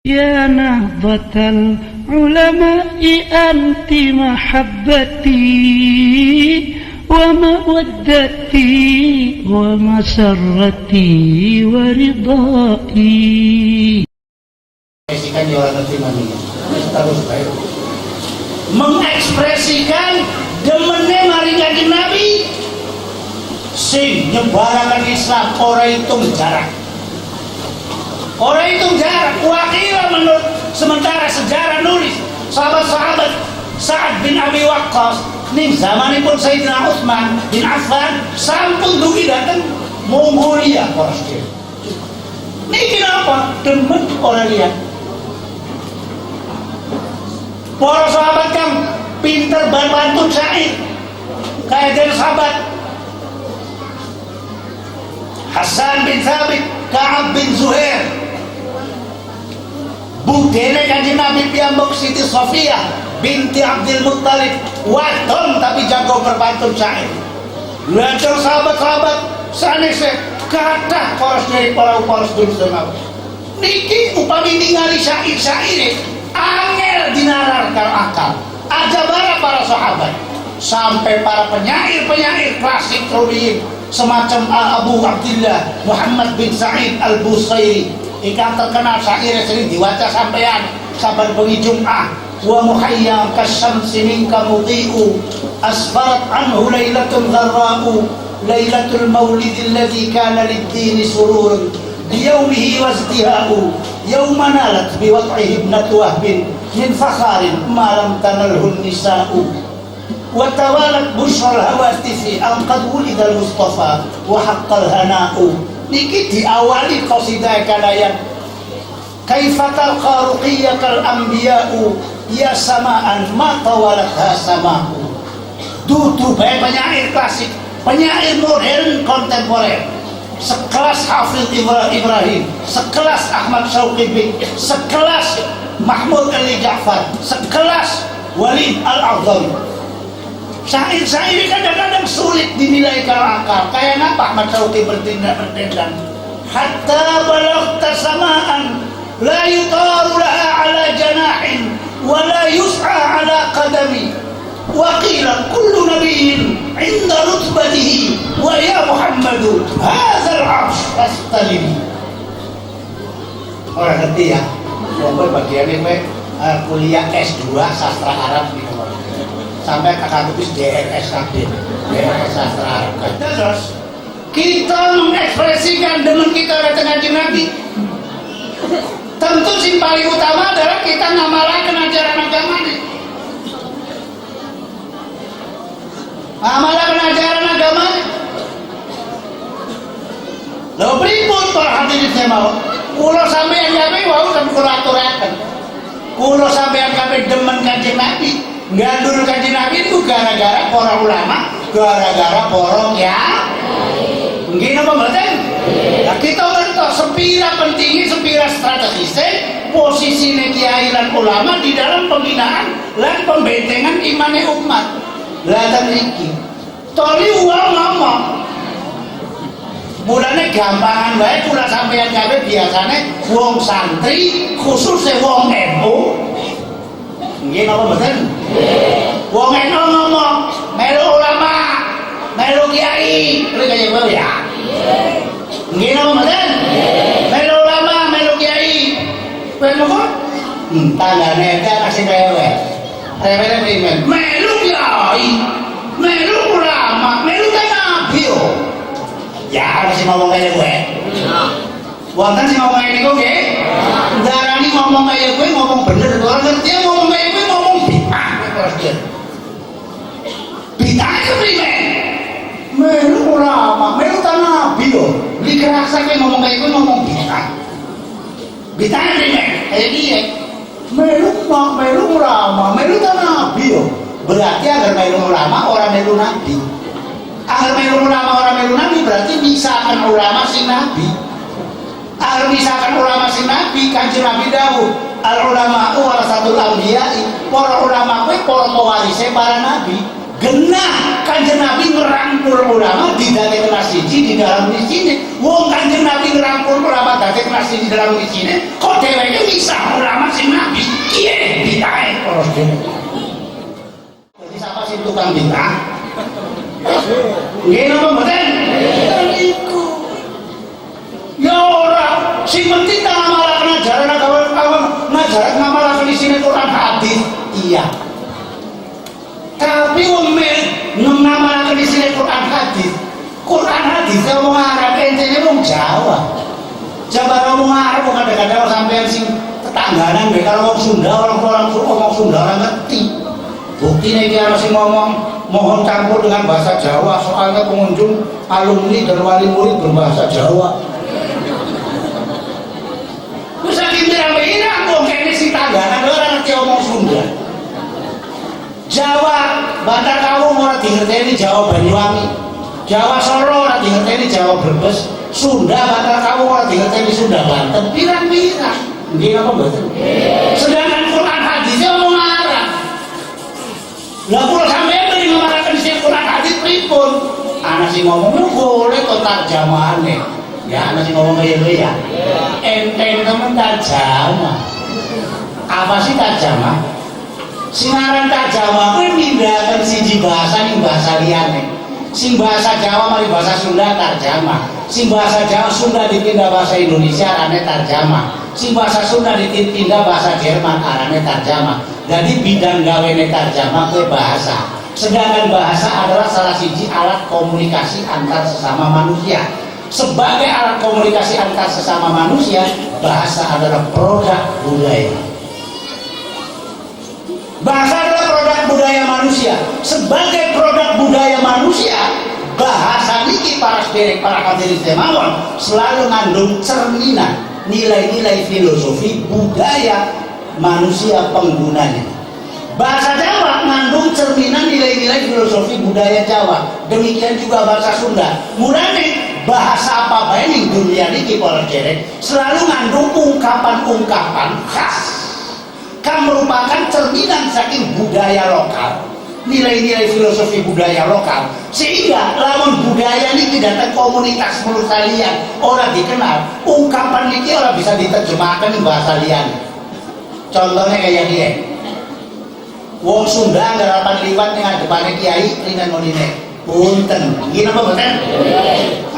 يا نهضة العلماء أنت محبتي ومودتي ومسرتي ورضائي. Terus baik mengekspresikan demene maring Kanjeng Nabi sing nyebaraken Islam ora hitung jarak, ora hitung jarak. Wakila menurut sementara sejarah nulis sahabat-sahabat Sa'ad bin Abi Waqqas ning zamanipun Sayyidina Utsman bin Affan sampun dugi dateng Mongolia para sedherek. Niki napa demen ora lihat para sahabat kang pinter berpantun syair kayak dari sahabat Hasan bin Thabit, Ka'ab bin Zuhair, budene Kanjeng Nabi piyambak Siti Sofiyah binti Abdul Muttalib, wadon tapi jago berpantun syair. Lancar sahabat-sahabat sanese kathah para sedherek, para para sedulur niki upami ningali syair-syaire angel dinalar karo akal aja bara para sahabat sampai para penyair-penyair klasik rumiyin semacam Abu Abdillah Muhammad bin Sa'id Al-Busairi ingkang terkenal syair sering diwaca sampean saban bengi Jumat: wa muhayyam kasyamsi minka mudhi'u asfarat anhu lailatun gharra'u lailatul maulid alladhi kana lid-din sururun biyaumihi wazdiha'u yauma nalat biwad'ihi ibnatu wahbin min fakharin ma lam tanalhu nisa'u wa tawalat busyral hawatifi an qad wulida al-mustafa wa haqqal hana'u. Niki diawali qasidah kalayan kaifa talqa ruqiyyakal anbiya'u ya samaan ma tawalatha sama'u. Dudu bae penyair klasik, penyair modern kontemporer sekelas Hafiz Ibrahim, sekelas Ahmad Syauqi Bik, sekelas Mahmud Ali Ja'far, sekelas Walid Al-Azhari. Syair-syair kadang-kadang sulit dinilai kalau akal. Kayak apa Ahmad Syauqi bertindak berdendang? Hatta balagta samaan la yutaru laha ala janahin wa la yus'a ala qadami wa qila kullu nabiyyin 'inda rutbatihi wa ya Muhammadu hadzal 'arsy fastalimi. Ora ngerti ya. Wong bagiane kowe kuliah S2 sastra Arab gitu. Sampai kakak tulis DRS kabeh. DRS sastra Arab. Terus kita mengekspresikan demen kita datang Kanjeng Nabi. Tentu sing paling utama adalah kita ngamalaken ajaran agama nih. Ngamalaken ajaran agama. Lho pripun para hadirin semua? Kula sampeyan kabeh wau sampe kula aturaken. Kula sampeyan kabeh demen Kanjeng Nabi. Gandul Kanjeng Nabi itu gara-gara para ulama, gara-gara para kiai. Nggih napa mboten? Nah, kita ngertos sepira pentingnya, sepira strategisnya posisine kiai lan ulama di dalam pembinaan lan pembentengan imane umat. Lah ten iki. Toli uang ngomong. Mulane gampangan wae kula sampeyan kabeh biasane wong santri khususnya wong NU. Nggih napa mboten? Wong NU ngomong melu ulama, melu kiai, kuwi kaya kowe ya. Nggih napa mboten? Melu ulama, melu kiai. Kowe nopo? Tanggane ente kasih rewel. Rewelnya primen? Melu kiai, melu ulama, melu kan nabi yo. Ya, ana sing ngomong kaya kowe. Wonten sing ngomong kaya niku nggih? Darani ngomong kaya kowe ngomong bener, ora ngerti ngomong kaya kowe ngomong bid'ah terus dia. Bid'ah keprimen? Melu ulama, melu ta nabi yo. Li kerasa kowe ngomong kaya kowe ngomong bid'ah. Bid'ah primen? Kaya piye? Melu melu ulama, melu ta nabi yo. Berarti agar melu ulama ora melu nabi. Agar melu ulama ora melu nabi berarti misalkan ulama sing nabi. Agar misalkan ulama sing nabi, Kanjeng Nabi dawuh, al ulama warasatul anbiya'i, para ulama kuwi para pewarise para nabi. Genah Kanjeng Nabi ngerangkul ulama didadekna siji di dalam misine. Wong Kanjeng Nabi ngerangkul ulama dadekna siji dalam misine, kok dheweke misah tukang bid'ah. Nggih napa mboten? Iku. Ya ora, sing penting tak ngamalaken ajaran agama, ngajaran ngamalaken isine Quran hadis. Iya. Tapi wong ngamalaken isine Quran hadis. Quran hadis wong Arab entene wong Jawa. Jabar wong Arab kadang-kadang sampean sing tetangganan mbek karo wong Sunda, orang-orang ngomong Sunda ora ngerti. Buktine iki ana sing ngomong mohon campur dengan bahasa Jawa soalnya pengunjung alumni dan wali murid berbahasa Jawa. Wis saking pirang-pirang wong kene sing tangganan ora ngerti omong Sunda. Jawa Bantar Kawung ora dingerteni Jawa Banyuwangi. Jawa Solo ora dingerteni Jawa Brebes. Sunda Bantar Kawung ora dingerteni Sunda Banten. Pirang-pirang. Nggih napa mboten? Sedangkan Quran hadisnya omong Arab. Lah kula sampeyan mrene ngamalaken sing Quran hadis pripun? Ana sing ngomong golek kok tarjamahane. Ya ana sing ngomong kaya kowe ya. Enteng temen tarjamah. Apa sih tarjamah? Sing aran tarjamah kuwi mindahaken siji bahasa ning bahasa liyane. Sing bahasa Jawa mari bahasa Sunda tarjamah. Sing bahasa Jawa Sunda dipindah bahasa Indonesia arane tarjamah. Sing bahasa Sunda dipindah bahasa Jerman arane tarjamah. Jadi bidang gawene tarjamah kuwi bahasa. Sedangkan bahasa adalah salah siji alat komunikasi antar sesama manusia. Sebagai alat komunikasi antar sesama manusia, bahasa adalah produk budaya. Bahasa adalah produk budaya manusia. Sebagai produk budaya manusia, bahasa niki para sederek, para hadirin mawon selalu ngandung cerminan nilai-nilai filosofi budaya manusia penggunanya. Bahasa Jawa ngandung cerminan nilai-nilai filosofi budaya Jawa. Demikian juga bahasa Sunda. Mulane bahasa apa bae ning dunia niki para sederek selalu ngandung ungkapan-ungkapan khas kan merupakan cerminan saking budaya lokal, nilai-nilai filosofi budaya lokal, sehingga lamun budaya niki datang komunitas manusia liyan ora dikenal, ungkapan niki ora bisa diterjemahkan ning bahasa liyan. Contohnya kayak gini, wong Sunda anggarapan liwat ning ngadepane kiai ringan monine punten, nggih napa mboten?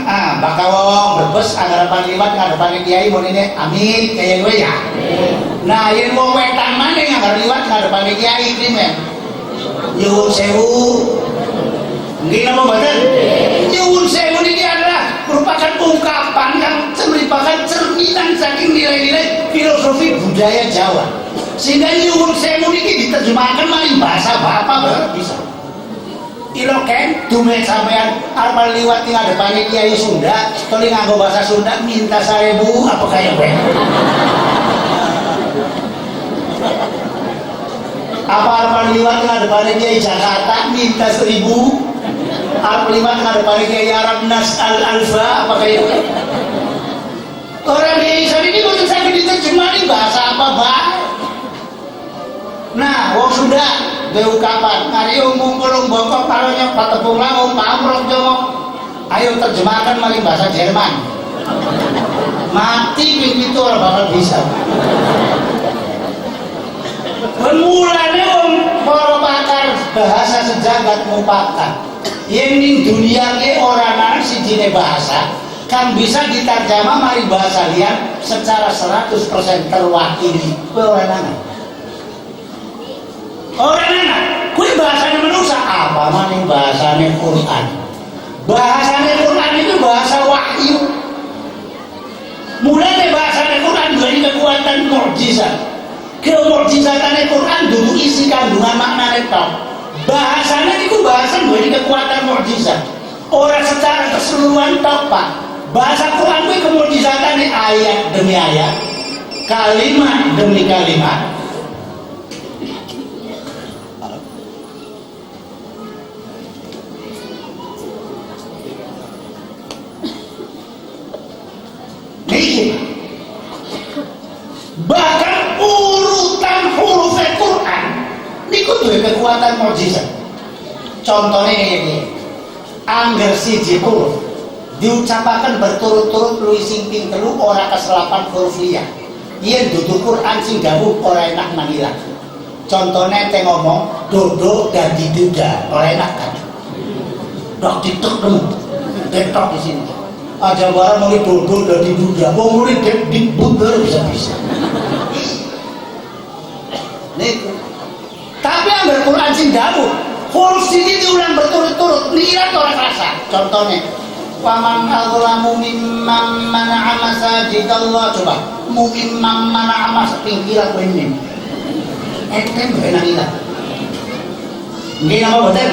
Ah, bakal wong Brebes anggarapan liwat ngadepane kiai monine amin kaya gue ya. Nah, yen wong wetan maning anggar liwat ngadepane kiai primen? Nyuwun sewu. Nggih napa mboten? Nyuwun sewu niki adalah merupakan ungkapan yang merupakan cerminan saking nilai-nilai filosofi budaya Jawa. Sehingga nyuwun sewu niki diterjemahkan maring bahasa apa baru bisa. Iloken dume sampean arep liwat ing ngadepane kiai Sunda, toli nganggo bahasa Sunda minta 1000 apa kaya kowe? Apa arep liwat ngadepane kiai Jakarta minta 1000? Arep liwat ngadepane kiai Arab Nas Al Alfa apa kaya kowe? Orang Indonesia ini mboten saged diterjemahkan bahasa apa bae. Nah, wong Sunda duwe ungkapan, ngariung mungkulung bokok paronyok patepung lawung pamrok jongok. Ayo terjemahkan maring bahasa Jerman. Mati ping pitu ora bakal bisa. Mulane wong para pakar bahasa sejagat mupakat. Yen ning dunia ki ora ana sijine bahasa kan bisa diterjemah maring bahasa liyan secara 100% terwakili. Kowe ora ana. Ora ana. Kuwi bahasane manusa apa maning bahasane Quran. Bahasane Quran itu bahasa wahyu. Mulane bahasane Quran duweni kekuatan mukjizat. Kemukjizatane Quran dudu isi kandungan maknane tok. Bahasane niku bahasa duweni kekuatan mukjizat. Ora secara keseluruhan tok, Pak. Bahasa Quran kuwi kemukjizatane ayat demi ayat, kalimat demi kalimat. Bahkan urutan huruf Quran niku duwe kekuatan mukjizat. Contohnya kayak gini, angger siji huruf diucapaken berturut-turut luwih sing ping 3 ora keselapan huruf liya. Yen dudu Quran sing dawuh ora enak mangilang. Contohnya ente ngomong Dodo dan diduda, ora enak kan? Dok titik nemu. Detok di sini. Aja barang mau dodo dan diduda. Wong murid dikbud baru bisa-bisa. Niku. Tapi ambil Quran sing dawuh, huruf sini diulang berturut-turut, nirat ora kerasa. Contohnya, waman azlamu mimman mana'a masajidallah. Coba, mimman mana'a mas pinggiran kowe ini. Enten kowe nang ilang. Nggih napa boten?